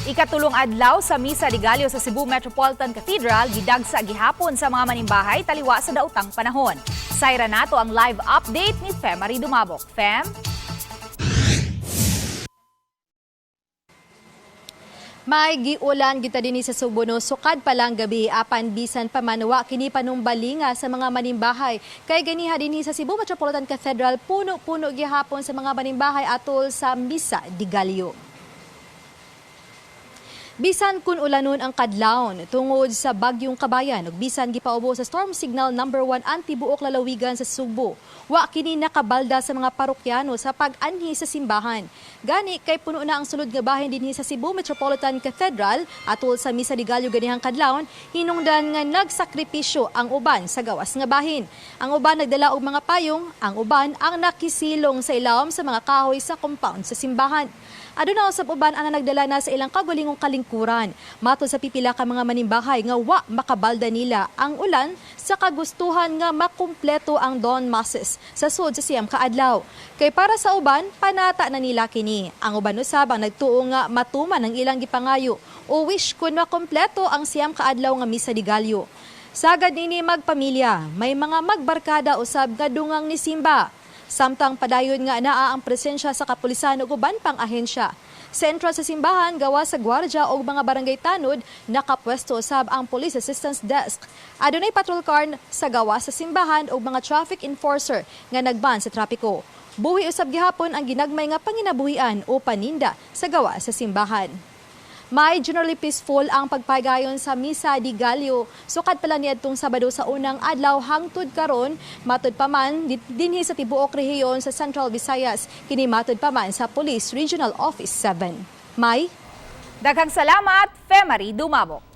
Ikatulong adlaw sa Misa de Gallo sa Cebu Metropolitan Cathedral, gidagsa gihapon sa mga manimbahay taliwa sa daotang panahon. Sayra nato ang live update ni Femary Dumabok. Fem? May giulan kita dinhi sa Subo no, sukad pa lang gabi apan bisan pa man wa kini panumbalinga sa mga manimbahay. Kay ganiha dinhi sa Cebu Metropolitan Cathedral, puno-puno gihapon sa mga manimbahay atol sa Misa de Gallo. Bisan kun ulanon ang kadlawon tungod sa bagyong Kabayan ug bisan gipaubo sa storm signal number 1 ang tibuok lalawigan sa Subo, wa kini nakabalda sa mga parokyano sa pag-anhi sa simbahan. Gani kay puno na ang sulod nga bahin dinhi sa Cebu Metropolitan Cathedral atol sa Misa de Gallo ganihang kadlawon, hinungdan nga nagsakripisyo ang uban sa gawas nga bahin. Ang uban nagdala og mga payong, ang uban ang nakisilong sa ilawom sa mga kahoy sa compound sa simbahan. Aduna usab uban ang nagdala na sa ilang kagulingong kalingkuran. Matod sa pipila ka mga manimbahay nga wa makabalda nila ang ulan sa kagustuhan nga makumpleto ang dawn masses sa sud sa 9 ka adlaw. Kay para sa uban, panata na nila kini. Ang uban usab ang nagtuo nga matuman ang ilang gipangayo o wish kun makumpleto ang 9 ka adlaw nga Misa de Gallo. Sagad nini magpamilya, may mga magbarkada usab nga dungang ni simba. Samtang padayon nga naa ang presensya sa kapulisan ug uban pang ahensya. Sa entrance sa simbahan, gawa sa gwardiya o mga barangay tanod, nakapwesto usab ang Police Assistance Desk. Adunay patrol car sa gawa sa simbahan ug mga traffic enforcer nga nagban sa trapiko. Buhi usab gihapon ang ginagmay nga panginabuhian o paninda sa gawa sa simbahan. May generally peaceful ang pagpagayon sa Misa de Gallo. Sukad pala niadtong Sabado sa unang adlaw hangtod karon, matud pa man dinhi sa tibuok rehiyon sa Central Visayas. Kini matud pa man sa Police Regional Office 7. May Daghang salamat, Femary Dumabok.